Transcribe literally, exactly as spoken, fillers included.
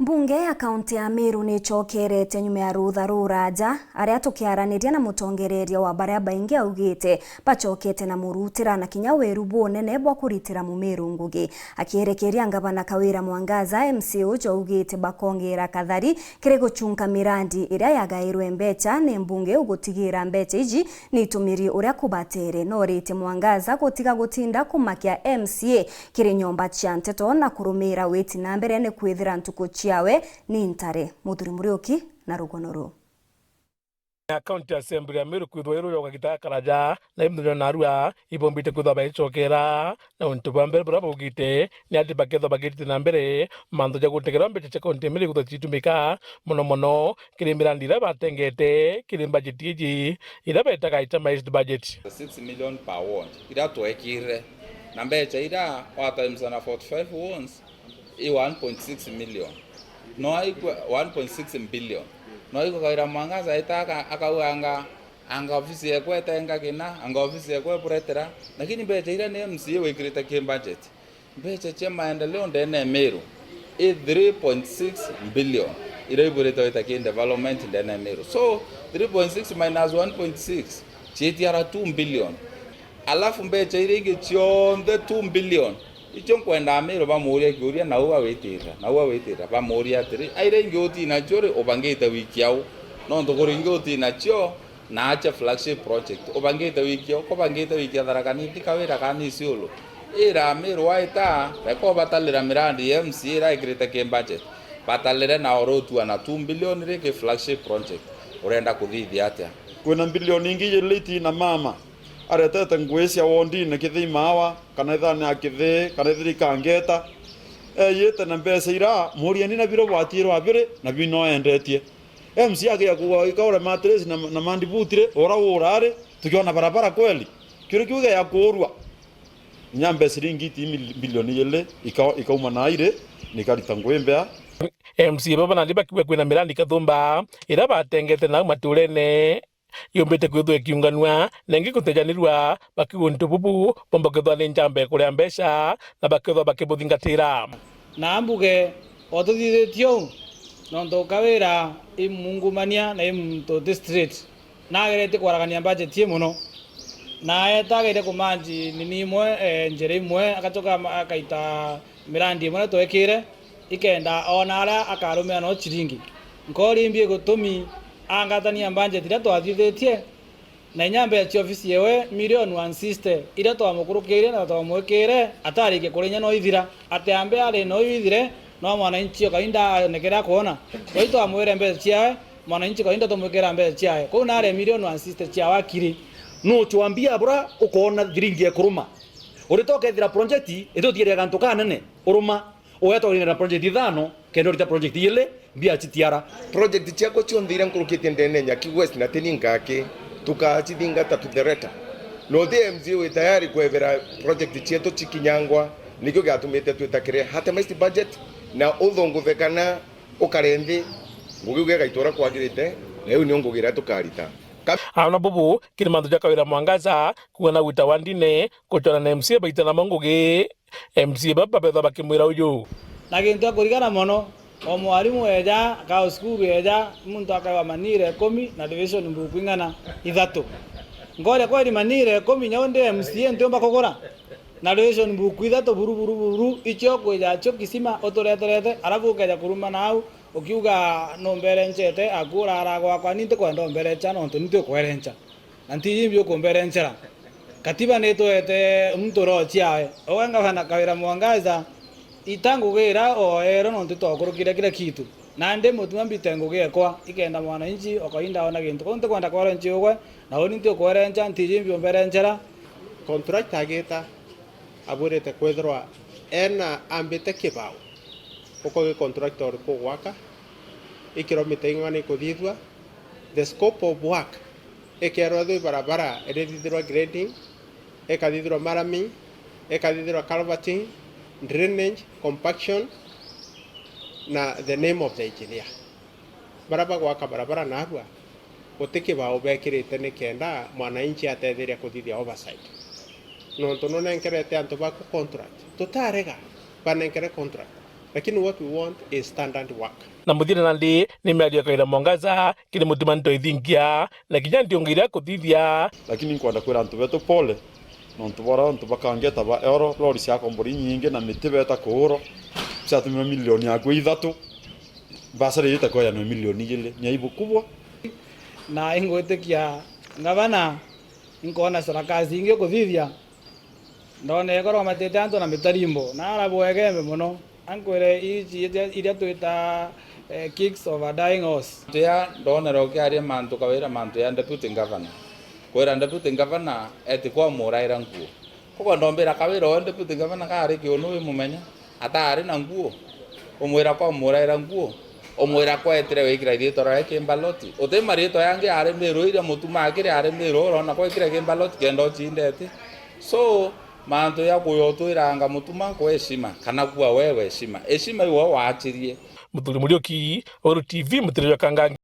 Mbunge ya kaunti ya Meru nicokerete nyuma ya rutha ruraja, aria tukiaraniria na mutongereria wa baria baingi augite bacokete na murutira na kinya weru bunene bwa kuritira Mumiru ngugi. Akierekeria ngavana Kawira Mwangaza, M C A uju augite bakongera kathari kiri guchunka mirandi iria yagairwe mbecha ni mbunge iu gutigira mbecha iji niitumiri uria kubatere. Noritie Mwangaza gutiga gutinda kumakia M C A kiri nyomba cia nteto na kurumira witi na mbere ni kwithira ntuku ciawe ni ntare. Muthuri Muriuki na rugono ruu. Na County Assembly ya Meru kwithwa irujoka gita karaja, na imithenya narua ibombite kwithwa baicokera, na untu bwa mbere buria baugite ni ati bakethwa bagitite na mbere mantu ja gutegerwa mbecha cia kaunti ya Meru kwithwa citumika mono mono kiri mirandi iria batengete kiri bajeti iji iria betaga itemized budget. Six million per ward iria twekire, na mbecha iria wa times na forty-five wards, i one point six million. No aikwe one point six billion. No aikwe Kawira Mwangaza aita aka-, akauganga, anga ofisi yekwe etenga kina, anga ofisi yekwe eburetera, lakini mbecha iria ni M C A wikirite ki budget. Mbecha cia maendeleo ndene ya Meru i three point six billion iria iburite wita ki development ndene ya Meru. So, three point six minus one point six ciitiara two billion. Alafu mbecha iria ingi cionthe two billion, icio nkwenda Amiru bamuuria kiuria, nau awitirira, nau awitirira, bamuuria atiri, "A iria ingi uti nacio ri, ubangite wikia u? Nontu kuri ingi uti nacio, na acha flagship project, ubangite wikia u, kubangite wikia Tharaka Nithi, Kawira kana Isiolo?" Ira Amiru waita, reka ubatalira mirandi ya M C A iria ikirite ki budget. Batalire na urutua na two billion ri ki flagship project. Urenda kuthithia atia? Kwina mbilioni ingi ijiri iti na mama. Aretete ngui cia wondine kithii maawa, kana ithani ya kithii, kana ithiri ikangeta. Eyite na mbeca ira, murieni na biro bwatirwa biri, na bino endetie. M C A agia kuga ikaure matres na, na mandibutire, ora urari, tukiona barabara kweli. Kiuri kiu gia kuurua. Inya mbeca iria ingi iti mil-, mbilioni ijiri, ika-, ikauma na iri, na ikarita ngui mbea. M C A baba nandi bakiuga kwina mirandi kathumba, iria batengete nau maturene. Yumbite kwithwa ikiunganua, na ingi gutejanirua, bakiuga untu bubu bomba kwithwa ni njamba ikuria mbeca, na bakethwa bakibuthingatira. Na mbuge, o tuthithitie uu, nontu Kawira i mungumania na i muntu uti straight, nageretie kwaragania budget ii mono, na etagire kumanji nini imwe, eh, njira imwe, agacoka ama-, akaita mirandi imwe iria twekire, ikenda oona aria akarumira no ciringi. Nkori mbi igutumi angatania budget iria twathithitie, na inya mbeca cia ofisi yewe milioni one sixty iria twamukurukiire na twamwikire, atarikia kurinya no ithira. Ati ambe ari no ithire, no mwananchi o kainda aonekere akwona. Twai twamwire mbeca ciawe, mwananchi o kainda tumwikira mbeca ciawe. Kwou nare milioni one sixty ciawe akiri. Nuchwambia bura ukoona thiringi ekuruma. Uritoka ethira project itutigeria gantu kanene, uruma. Ugetwa urinira project ithano, kenda urita project ijiri, mbia citiara. Project ciakwa cionthe iria nkurukitie ndene Nyaki West na tini ngaki, tukacithingata to the letter. Na uti M C A wi tayari kwebera project cietu cikinyangwa, nikio giatumite twita kiri itemized budget, na uthunguthe kana ukare nthi, ngugi iu gegaitura kwagirite, na iu nio ngugi iria tukarita. Ka- Aona bubu, kiri mantu ja Kawira Mwangaza, kuga na wita wa ndine, kuchwana na M C A baita namo ngugi. M C A baba bethwa bakimwira uju. Na gintu akurigana mono, o mwarimu eja, akao cukuru eja, muntu akaewa manira ikumi na revision mbuku ing'ana? Ithatu. Ngoria kweri manira ikumi nyau ndi M C A ntiumba kugura? Na revision mbuku ithatu buru, buru, buru, icio ukwija cio kisima utureterete, alafu ukeja kuruma nau, ukiuga numberenchete, aku urara gwakwa, ni ntikwenda umberencha, nontu ni ntikwerencha. Na ntiji mbi ukumberenchera. Katiba nitwete muntu roho ciawe. Uwe ngavana Kawira Mwangaza, ita ngugi iria oerwe nontu twakurukire kila kitu. Nandi mutuma mbite ngugi ekwa, ikenda mwananchi o kawaida aona gintu. Kwou ntikwenda kwerenchi ugwe, na uni ntikwerencha, ntiji mbi umberenchera. Contractor agita, abwirite kwithirwa ena ambite kibao. Uko gi contractor uriku ugwaka, i kilomita ing'ana ikuthithua, the scope of work, ikerwa ithwe barabara irithithirwa grading, ikathithirwa marami, ikathithirwa culverting, drainage, compaction, na the name of the engineer. Baria bagwaka barabara narua, guti kibao bekirite ni kenda mwananchi atetheria kuthithia oversight. Nontu nunenkerete antu baku contract, tutarega banenkere contract. Lakini what we want is standard work. Na muthia nandi ni miario ya Kawira Mwangaza kiri Mutuma Ntoithingia na kinya nthiongo iria kuthithia. Lakini nkwenda kwira antu betu pole, nontu bora antu bakangeta ba ero lori cia kombori inyingi na miti beta kuurwa, ciatumire milioni akua ithatu, basari itakoyanwe milioni igiri, ni aibu kubwa. Na ingwitikia ngavana, inkwona sarakasi ingi kuthithia. Ndona ikoromatite antu na mitarimbo, na arabwegembe mono. Ankwire ici iria, iria twita, eh, kicks of a dying horse. Mantu ya ndonera ukiaria mantu Kawira, mantu ya deputy governor. Kwira deputy governor eti kwa muraira nguo. Koguo ndombira Kawira, uyu deputy governor ka ari kiunu wi mumenya? Ataari na nguo? Umwira kwa muraira nguo? Umwira kwa etire wikira riitwa riawe ki mbaloti? Uti mariitwa yangi ari Miru iria Mutuma akiri ari Miru urona kwekire ki mbaloti kenda ucindete? So, mantu ya kuyotwiranga Mutuma kwa heshima, kana kuwa wewe heshima. Heshima iwe waachirie. Muthuri Muriuki, Weru T V, Mutiriri wa Kangangi.